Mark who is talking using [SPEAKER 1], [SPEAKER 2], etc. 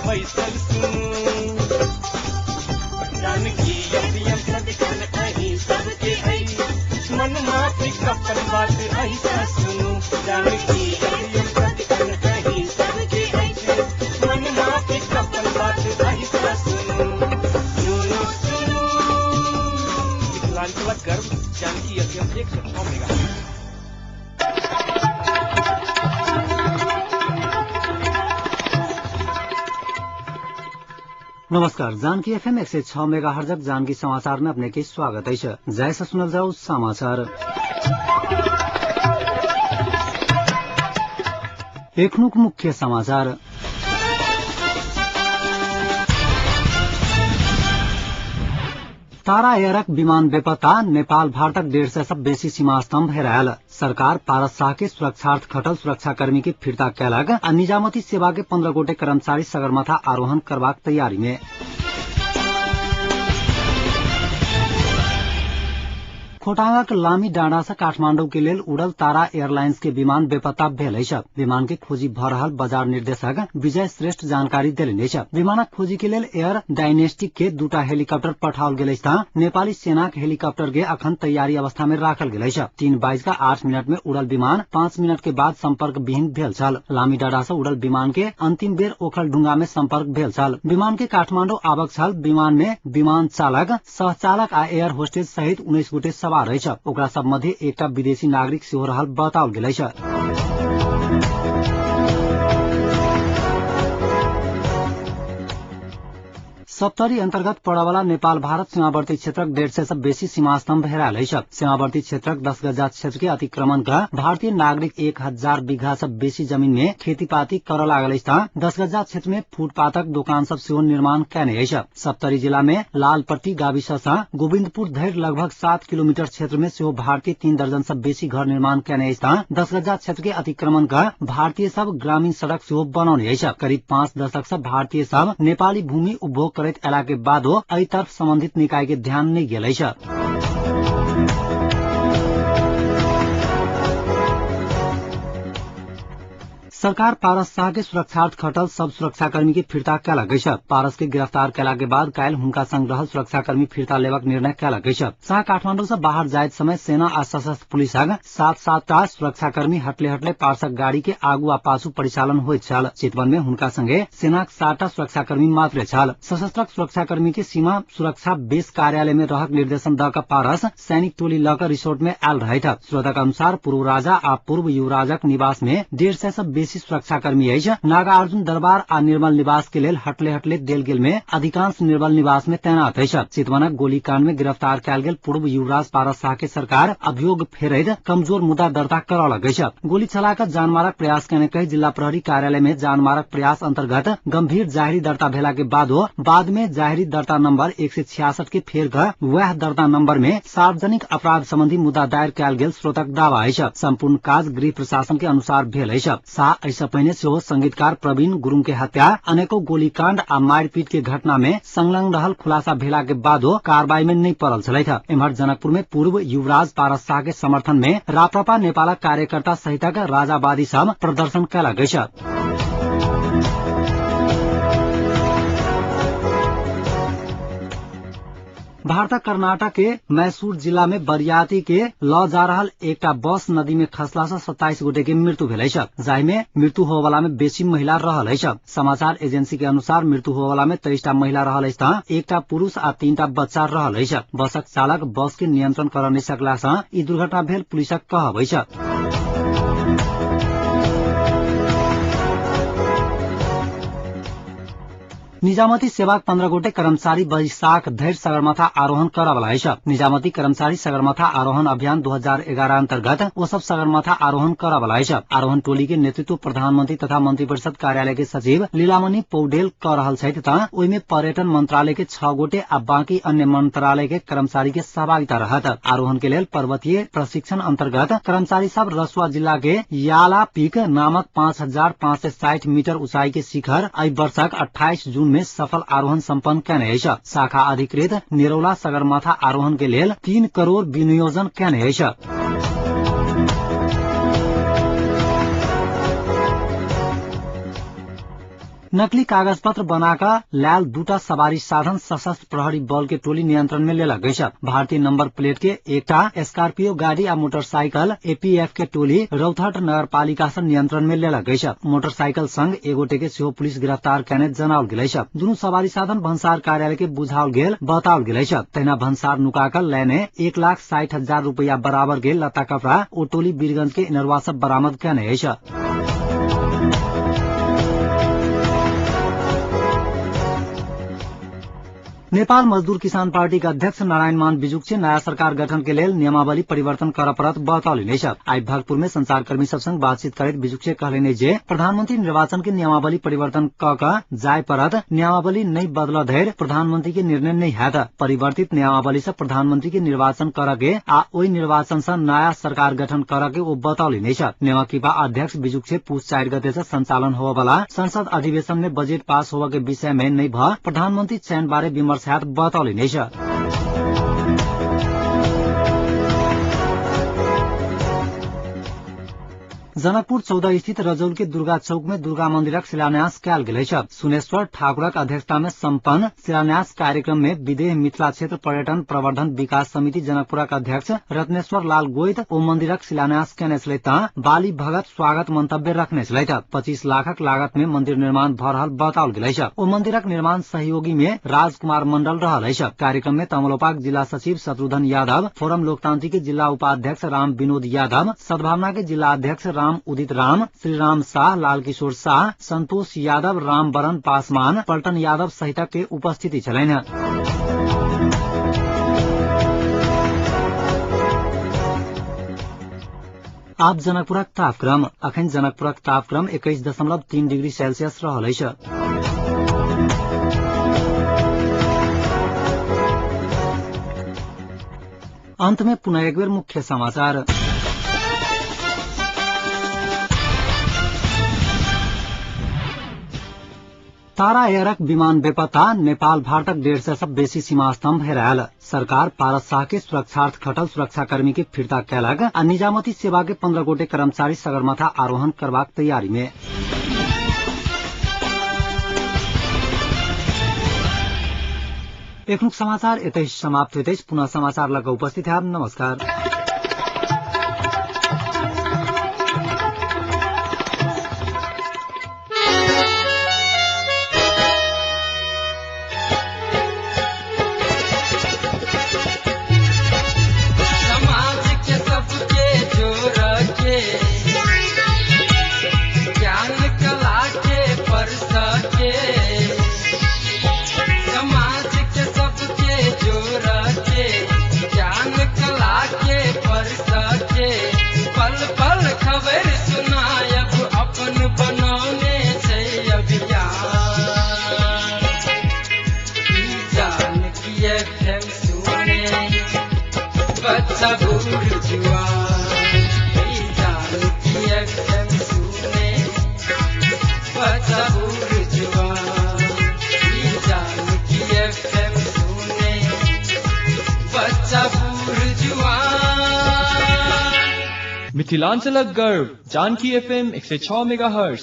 [SPEAKER 1] बैसल सुनू। जानकी एफएम सदिखन अहीं सबके अछि, मन माफिक अपन बात अहीं सुनू। जानकी एफएम सदिखन अहीं सबके अछि, मन माफिक अपन बात अहीं सुनू। सुनू सुनू
[SPEAKER 2] मिथिलांचलक गर्व जानकी एफएम 106 मेगा।
[SPEAKER 3] नमस्कार, जानकी एफएम 106 मेगाहर्जक जानकी समाचार में अपने के स्वागत अछि। जय से सुनल जाऊ समाचार। एखनुक मुख्य समाचार। तारा एयरक विमान बेपत्ता, नेपाल भारतक 150 सँ बेसी सीमा स्तंभ हेरायल। सरकार पारस शाह के सुरक्षार्थ खटल सुरक्षाकर्मी के फिर्ता कयलक आ निजामती सेवा के 15 गोटे कर्मचारी सगरमाथा आरोहण करबाक तैयारी में। खोटांगक लामी डाँडा से काठमांडू के लेल उड़ल तारा एयरलाइंस के विमान बेपत्ता भेल अछि। विमान के खोजी भ रहल बाजार निर्देशक विजय श्रेष्ठ जानकारी देलनि अछि। विमानक खोजी के लेल एयर डायनेस्टिक के 2टा हेलीकॉप्टर पठाओल गेल अछि। नेपाली सेनाक हेलीकॉप्टर के अखन तैयारी अवस्था में राखल गेल अछि। 3:08 में उड़ल विमान 5 मिनट के बाद संपर्क विहीन भेल छल। लामी डाँडा से उड़ल विमान के अंतिम बेर ओखलढुंगा में संपर्क भेल छल। विमान के काठमांडू आवक छल। विमान में विमान चालक, सहचालक आ एयर होस्टेज सहित 19 गोटे सवार अछि। ओकरा सब मध्ये एकटा विदेशी नागरिक सेहो रहल बताओल गेल अछि। सप्तरी अंतर्गत पड़वाला नेपाल भारत सीमावर्ती क्षेत्रक 150 सँ बेसी सीमा स्तंभ हेरायल अछि। सीमावर्ती क्षेत्रक 10 गजा क्षेत्र के अतिक्रमण क भारतीय नागरिक 1000 बीघा सँ बेसी जमीन में खेतीपाती करऽ लागल अछि। 10 गजा क्षेत्र में फुटपाथक दोकान सब सेहो निर्माण कयने अछि। सप्तरी जिला में लालपट्टी गाविस सँ गोविन्दपुर धरि लगभग 7 किलोमीटर क्षेत्र में सेहो भारतीय 3 दर्जन सँ बेसी घर निर्माण कयने अछि। 10 गजा क्षेत्र के अतिक्रमण क भारतीय सब ग्रामीण सड़क सेहो बनौने अछि। करीब 5 दशक सँ भारतीय सब नेपाली भूमि उपभोग करैत अयला के बादो एहि तरफ संबंधित निकाय के ध्यान नहि गेल अछि। सरकार पारस शाह के सुरक्षार्थ खटल सब सुरक्षाकर्मी के फिर्ता कयलक अछि। पारस के गिरफ्तार कयला के बाद काल्हि हुनका संग रहल सुरक्षाकर्मी फिर्ता लेबाक निर्णय कयलक अछि। शाह काठमांडू से बाहर जाइत समय सेना आ सशस्त्र पुलिसक 7-7 टा सुरक्षाकर्मी हटले हटले पारसक गाड़ी के आगू आ पाछू परिचालन होइत छल। चितवन में हुनका संगे सेनाक 7 टा सुरक्षाकर्मी मात्र छल। सशस्त्रक सुरक्षाकर्मी के सीमा सुरक्षा बेस कार्यालय में रहक निर्देशन दऽ कऽ पारस सैनिक टोली लऽ कऽ रिसोर्ट में आयल रहथि। स्रोतक अनुसार पूर्व राजा आ पूर्व युवराजक निवास में 150 सँ बेसी सुरक्षाकर्मी अछि। नागार्जुन दरबार आ निर्मल निवास के लेल हटले हटले देल गेल में अधिकांश निर्मल निवास में तैनात अछि। चितवनक गोलीकांड में गिरफ्तार कयल गेल पूर्व युवराज पारस शाह के सरकार अभियोग फेरैत कमजोर मुद्दा दर्ता करौलक अछि। गोली चला कऽ जानमारक प्रयास केने कहि जिल्ला प्रहरी कार्यालय में जानमारक प्रयास अंतर्गत गंभीर जाहिरी दर्ता भेला के बादो बाद में जाहिरी दर्ता नंबर 166 के फेर कऽ वएह दर्ता नंबर में सार्वजनिक अपराध संबंधी मुद्दा दायर कयल गेल स्रोतक दावा अछि। संपूर्ण काज गृह प्रशासन के अनुसार भेल अछि। शाह एहिसँ पहिने सेहो संगीतकार प्रवीण गुरुङ के हत्या, अनेको गोलीकांड आ मारिपीट के घटना में संलग्न रहल खुलासा भेला के बादो कार्रवाई में नहि पड़ल छलथि। एम्हर जनकपुर में पूर्व युवराज पारस शाह के समर्थन में राप्रपा नेपालक कार्यकर्ता सहितक राजावादी सब प्रदर्शन कयलक अछि। भारतक कर्नाटक के मैसूर जिला में बरियाती के ल जा रहल एकटा बस नदी में खसला से 27 गोटे के मृत्यु भेल अछि, जाहि में मृत्यु होवला में बेसी महिला रहल अछि। समाचार एजेंसी के अनुसार मृत्यु होवला में 23 टा महिला रहल अछि त एकटा पुरुष आ 3 टा बच्चा रहल अछि। बसक चालक बस के नियंत्रण कर नहि सकला से ई दुर्घटना भेल पुलिसक कहब अछि। निजामती सेवाक 15 गोटे कर्मचारी बैशाख धरि सगरमाथा आरोहण करऽवला अछि। निजामती कर्मचारी सगरमाथा आरोहण अभियान 2011 अंतर्गत ओ सब सगरमाथा आरोहण करऽवला अछि। आरोहण टोली के नेतृत्व प्रधानमंत्री तथा मंत्रिपरिषद कार्यालय के सचिव लीलामणि पौडेल क रहल छथि त ओहिमे पर्यटन मंत्रालय के 6 गोटे आ बाकी अन्य मंत्रालय के कर्मचारी के सहभागिता रहत। आरोहण के लेल पर्वतीय प्रशिक्षण अंतर्गत कर्मचारी सब रसुआ जिला के याला पीक नामक 5560 मीटर ऊंचाई के शिखर एहि वर्षक 28 जून में सफल आरोहण सम्पन्न कयने अछि। शाखा अधिकृत निरौला सगरमाथा आरोहण के लेल 3 करोड़ विनियोजन कयने अछि। नकली कागज पत्र बनाकर लायल दूटा सवारी साधन सशस्त्र प्रहरी बल के टोली नियंत्रण में लेलक अछि। भारतीय नंबर प्लेट के एकटा स्कॉर्पियो गाड़ी आ मोटरसाइकिल एपीएफ के टोली रौतहट नगरपालिका से नियंत्रण में लेलक अछि। मोटरसाइकिल संग एगोटे के सेहो पुलिस गिरफ्तार केने जनाओल गेल अछि। दुनू सवारी साधन भन्सार कार्यालय के बुझाओल गेल बताओल गेल अछि। तहिना भन्सार नुका कर लेने 1,60,000 रुपया बराबर के लत्ता कपड़ा ओ टोली वीरगंज के इनरवा से बरामद केने अछि। नेपाल मजदूर किसान पार्टी के अध्यक्ष नारायण मान बिजुक्छे नयाँ सरकार गठन के लेल नियमावली परिवर्तन कर परत बतौलनि अछि। आइ भक्तपुर में संचारकर्मी सब संग बातचीत करैत बिजुक्छे कहलनि जे प्रधानमंत्री निर्वाचन के नियमावली परिवर्तन क क जाय परत, नियमावली नहि बदल धरि प्रधानमंत्री के निर्णय नहि हैत। परिवर्तित नियमावली से प्रधानमंत्री के निर्वाचन कर के आ ओहि निर्वाचन से नयाँ सरकार गठन कर के ओ बतौलनि अछि। नेवाकिपा अध्यक्ष बिजुक्छे पुस 4 गते से संचालन होबय संसद अधिवेशन में बजेट पास होबय के विषय में नहि भ प्रधानमंत्री चयन बारे विमर्श हैत बतौलनि अछि। जनकपुर 14 स्थित रजौल के दुर्गा चौक में दुर्गा मंदिरक शिलान्यास कयल गेल अछि। सुनेश्वर ठाकुरक अध्यक्षता में सम्पन्न शिलान्यास कार्यक्रम में विदेह मिथिला क्षेत्र पर्यटन प्रवर्धन विकास समिति जनकपुरक अध्यक्ष रत्नेश्वर लाल गोइत ओ मंदिरक शिलान्यास केने छलथि त बाली भगत स्वागत मंतव्य रखने छलथि। 25 लाखक लागत में मंदिर निर्माण भ रहल बताओल गेल अछि। ओ मंदिरक निर्माण सहयोगी में राजकुमार मंडल रहल अछि। कार्यक्रम में तमलोपाक जिला सचिव शत्रुघ्न यादव, फोरम लोकतांत्रिक के जिला उपाध्यक्ष राम विनोद यादव, सद्भावना के जिला अध्यक्ष राम उदित राम, श्री राम शाह, लाल किशोर शाह, संतोष यादव, राम बरन पासवान, पल्टन यादव सहित के उपस्थिति छलनि। आब जनकपुरक तापक्रम। अखन जनकपुरक तापक्रम 21.3 डिग्री सेल्सियस रहल अछि। अंत में पुनः एक बेर मुख्य समाचार। तारा एयरक विमान बेपत्ता, नेपाल भारतक 150 से बेसी सीमा स्तंभ हेरायल। सरकार पारस शाह के सुरक्षार्थ खटल सुरक्षाकर्मी के फिर्ता कयलक आ निजामती सेवा के 15 गोटे कर्मचारी सगरमाथा आरोहण करबाक तैयारी में। एखनुक समाचार एतै समाप्त होइत अछि। पुनः समाचार लग उपस्थित हैब। नमस्कार।
[SPEAKER 4] समाज के सबके जोड़ के ज्ञान कला के परस के, समाज के सबके जोड़ के ज्ञान कला के परस के, पल पल खबर सुनायब अपन बनौने छै अभियान। ई जानकी एफएम सुने बच्चा बूढ़ जुआन, ई जानकी एफएम सुने बच्चा बूढ़ जुआन, ई जानकी एफएम सुने बच्चा बूढ़ जुआन।
[SPEAKER 2] मिथिलांचलक गर्व जानकी एफएम 106 मेगाहर्ट्ज।